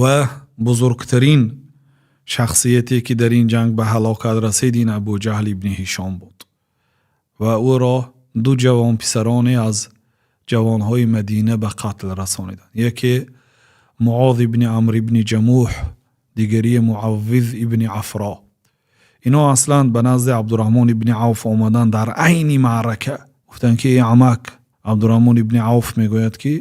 Ва бузургтарин шахсияте, ки дар ин ҷанг ба ҳалокат расид, ин Абуҷаҳл ибни Ҳишом буд ва ӯро ду ҷавонписароне аз ҷавонҳои Мадина ба қатл расониданд. Яке Муоз ибни Амр ибни Ҷамӯҳ, дигарие Муаввиз ибни Афро. Ино аслан ба назди Абдураҳмон ибни Авф омаданд дар айни маърака, гуфтанд, ки эй амак. Абдураҳмон ибни Авф мегӯяд, ки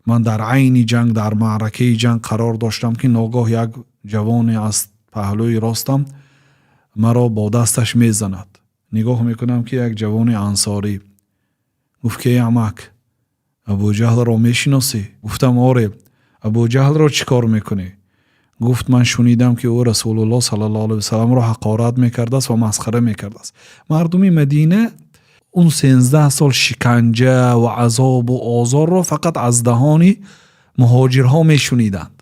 ман дар айни ҷанг, дар маъракаи ҷанг қарор доштам, ки ногоҳ як ҷавоне аз паҳлӯи ростам маро бо дасташ мезанад. Нигоҳ мекунам, ки як ҷавони ансорӣ. Гуфт, ки эй амак, Абуҷаҳлро мешиносӣ? Гуфтам: оре. Абуҷаҳлро чӣ кор мекунӣ? Гуфт: ман шунидам, ки ӯ Расулуллоҳ саллаллоҳу алайҳи васалламро ҳақорат мекардааст ва масхара мекардааст. Мардуми Мадина он 13 сол шиканҷа ва азобу озорро фақат аз даҳони муҳоҷирҳо мешуниданд,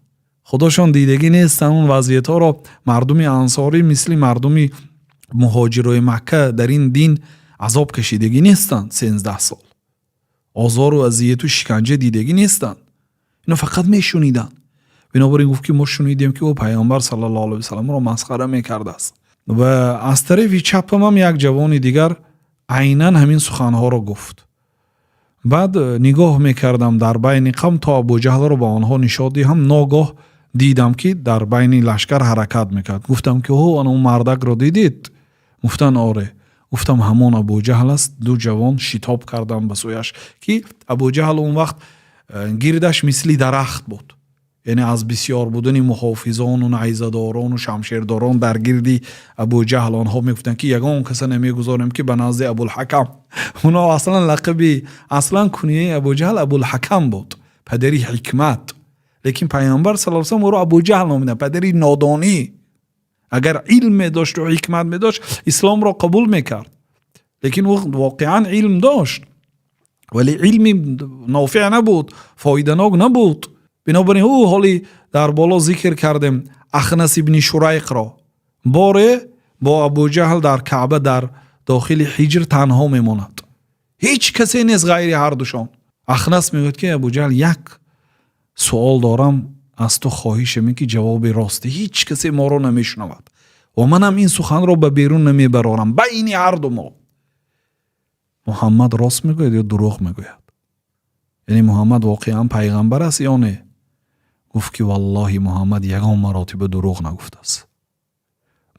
худошон дидагӣ нестанд он вазъиятҳоро. Мардуми ансорӣ мисли мардуми муҳоҷирои Макка дар ин дин азоб кашидагӣ нестанд, 13 сол озору азияту шиканҷа дидагӣ нестанд, ино фақат мешуниданд. Бинобар ин гуфт, ки мо шунидем, ки ӯ Пайғамбар саллаллоҳу алайҳи васалламро масхара мекардааст. Ва аз тарафи чапам як ҷавони дигар айнан ҳамин суханҳоро гуфт. Баъд нигоҳ мекардам дар байни қавм, то Абуҷаҳлро ба онҳо нишон диҳам. Ногоҳ дидам, ки дар байни лашкар ҳаракат мекард. Гуфтам, ки ҳо, ана он мардакро дидед? Гуфтанд: оре. Гуфтам: ҳамон Абуҷаҳл аст. Ду ҷавон шитоб карданд ба сӯяш, ки Абуҷаҳл он вақт гирдаш мисли дарахт буд, яъне аз бисёр будани муҳофизону найзадорону шамшердорон дар гирди Абуҷаҳл. Онҳо мегуфтанд, ки ягон каса намегузорем, ки ба назди Абулҳакам. Оно аслан лақаби, аслан кунияи Абуҷаҳл Абулҳакам буд, падари ҳикмат, лекин Пайғамбар саллаллоҳу алайҳи васаллам ӯро Абуҷаҳл номиданд, падари нодонӣ. Агар илм медошту ҳикмат медошт, исломро қабул мекард, лекин ӯ воқеан илм дошт, вале илми нофеъ набуд, фоиданок набуд. Бинобар ин ӯ ҳоли дар боло зикр кардем Ахнас ибни Шурайқро. Боре бо Абуҷаҳл дар Каъба, дар дохили ҳиҷр танҳо мемонад, ҳеҷ касе нест ғайри ҳардушон. Ахнас мегӯяд, ки Абуҷаҳл, як суол дорам аз ту, хоҳишам ин ки ҷавоби росте, ҳеҷ касе моро намешунавад ва манам ин суханро ба берун намебарорам, байни ҳарду мо: Муҳаммад рост мегӯяд ё дурӯғ мегӯяд? Яъне Муҳаммад воқеан пайғамбар аст ё не? Гуфт, ки валлоҳи, Муҳаммад ягон маротиба дурӯғ нагуфтааст,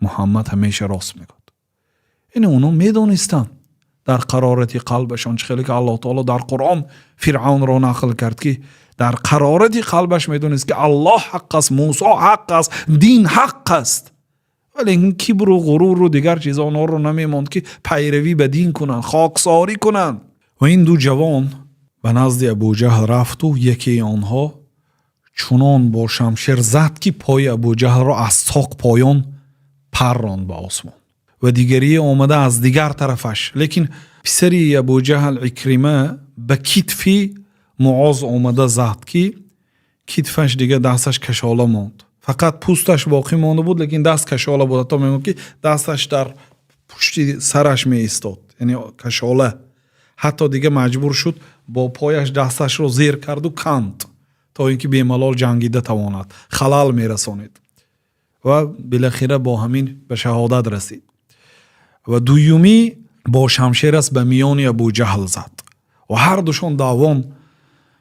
Муҳаммад ҳамеша рост мегӯяд. Яъне онҳо медонистанд дар қарорати қалбашон, чӣ хеле ки Аллоҳ таоло дар Қуръон Фиръавнро нақл кард, ки дар қарорати қалбаш медонист, ки Аллоҳ ҳақ аст, Мусо ҳақ аст, дин ҳақ аст, вале ин кибру ғуруру дигар чизо онҳоро намемонд, ки пайравӣ ба дин кунанд, хоксорӣ кунанд. Ва ин ду ҷавон ба назди Абуҷаҳл рафту якеи онҳо чунон бо шамшер зад, ки пои Абуҷаҳлро аз соқ поён парронд ба осмон, ва дигарие омада аз дигар тарафаш, лекин писари Абуҷаҳл Икрима ба китфи Муоз омада зад, ки китфаш дига дасташ кашола монд, фақат пӯсташ боқӣ монда буд, лекин даст кашола буд. Ҳатто мегӯяд, ки дасташ дар пушти сараш меистод, яъне кашола. Ҳатто дига маҷбур шуд, бо пояш дасташро зер карду канд, то ин ки бемалол ҷангида тавонад, халал мерасонид. Ва билахира бо ҳамин ба шаҳодат расид. Ва дуюмӣ бо шамшерас ба миёни Абуҷаҳл зад ва ҳардушон давон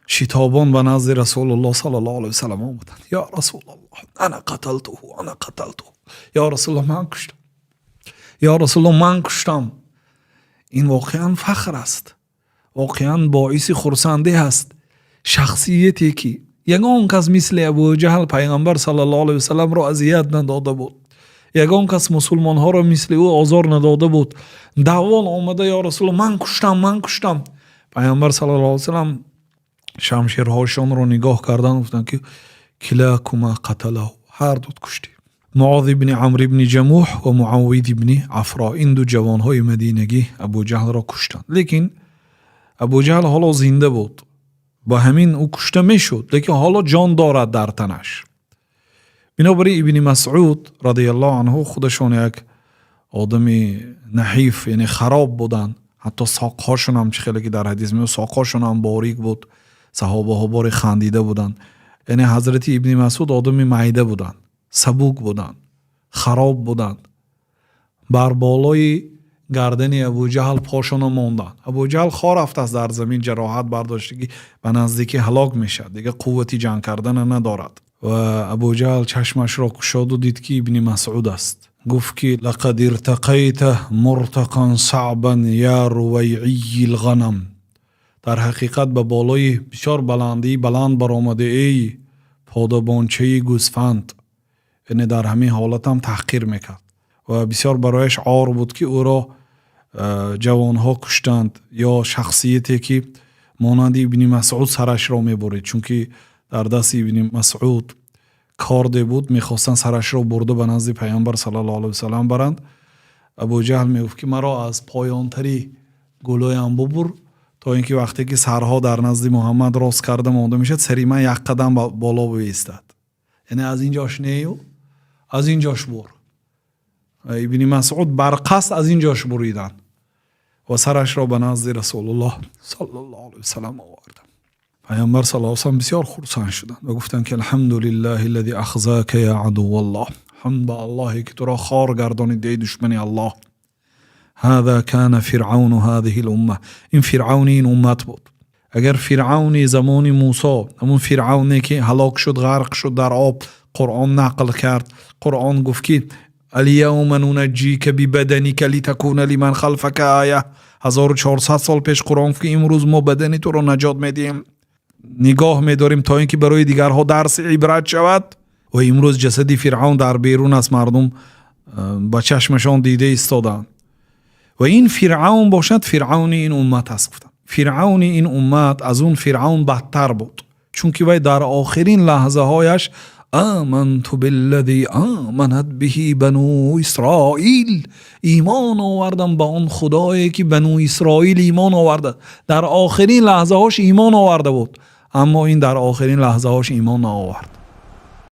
шитобон ба назди Расулуллоҳ саллаллоҳу алайҳи васаллам омаданд. Ё Расулаллоҳ, ана қаталтуҳу, ана қаталтуҳу, ё Расулуллоҳ, ман куштам, ё Расулуллоҳ, ман куштам. Ин воқеан фахр аст, воқеан боиси хурсандӣ аст. Шахсияте, ки ягон кас мисли Абуҷаҳл Пайғамбар саллаллоҳу алайҳи васалламро азият надода буд, ягон кас мусулмонҳоро мисли ӯ озор надода буд, давон омада: ё Расулуллоҳ, ман куштам, ман куштам. Пайғамбар саллаллоҳу алайҳи васаллам шамшерҳошонро нигоҳ кардан, гуфтанд, ки килакума қаталаҳу, ҳар дут куштӣ. Муоз ибни Амр ибни Ҷамуҳ ва Муаввид ибни Афро, ин ду ҷавонҳои мадинагӣ Абуҷаҳлро куштанд. Лекин Абуҷаҳл ҳоло зинда буд, ба ҳамин ӯ кушта мешуд, лекин ҳоло ҷон дорад дар танаш. Бинобар ин Ибни Масъуд радиаллоҳу анҳу, худашон як одами наҳиф, яъне хароб буданд, ҳатто соқҳошон ҳам, чӣ хеле ки дар ҳадис меояд, соқҳошон ҳам борик буд. Саҳобаҳо боре хандида буданд. Яъне ҳазрати Ибни Масъуд одами майда буданд, сабук буданд, хароб буданд. Бар болои гардани Абуҷаҳл пошона монданд. Абуҷаҳл хор рафтааст дар замин, ҷароҳат бардоштагӣ, ба наздикӣ ҳалок мешавад, дигар қуввати ҷанг кардана надорад. Ва Абуҷаҳл чашмашро кушоду дид, ки Ибни Масъуд аст. Гуфт, ки: "لقد ارتقيت مرتقى صعبا يا رويعي الغنم". Дар ҳақиқат ба болои бисёр баландии баланд баромада, эй подабончаи гӯсфанд. Яъне дар ҳамин ҳолатам таҳқир мекард ва бисёр барояш ор буд, ки ӯро ҷавонҳо куштанд ё шахсияте, ки монанди Ибни Масъуд сарашро мебурид, чунки дар дасти Ибни Масъуд корде буд, мехостанд сарашро бурда ба назди Паёмбар саллаллоҳу алайҳи васаллам баранд. Абуҷаҳл мегуфт, ки маро аз поёнтари гулӯям бубур, то ин ки вақте ки сарҳо дар назди Муҳаммад рост карда монда мешавад, сари ман як қадам боло бистад. Яъне аз ин ҷош нею, аз ин ҷош бур. Ибни Масъуд барқасд аз ин ҷош буриданд ва сарашро ба назди Расулуллоҳ саллаллоҳу алайҳи васаллам оварданд. Паёмбар саллаллоҳу алайҳи васаллам бисёр хурсанд шуданд ва гуфтанд, ки: "الحمد لله الذي أخزاك يا عدو الله". Ҳамд ба Аллоҳе, ки туро хор гардонид, эй душмани Аллоҳ. هذا كان فرعون هذه الأمة. Ин фиръавни ин уммат буд. Агар фиръавни замони Мусо, ҳамун фиръавне, ки ҳалок шуд, ғарқ шуд дар об, Қуръон нақл кард, Қуръон гуфт, ки: "اليوم ننجيك ببدنك لتكون لمن خلفك آية". 1400 сол пеш Қуръон гуфт, ки имрӯз мо бадани туро наҷот медиҳем, нигоҳ медорем, то ин ки барои дигарҳо дарси ибрат шавад. Ва имрӯз ҷасади фиръавн дар берун аст, мардум ба чашмашон дида истодаанд. Ва ин фиръавн бошад, фиръавни ин уммат аст, гуфтам. Фиръавни ин уммат аз он фиръавн бадтар буд, чунки вай дар охирин лаҳзаҳояш "آمنت بالذي آمنت به بنو إسرائيل", имон овардам ба он худое, ки Бану Исроил имон оварда. Дар охирин лаҳзаҳош имон оварда буд, аммо ин дар охирин лаҳзаҳош имон наовард.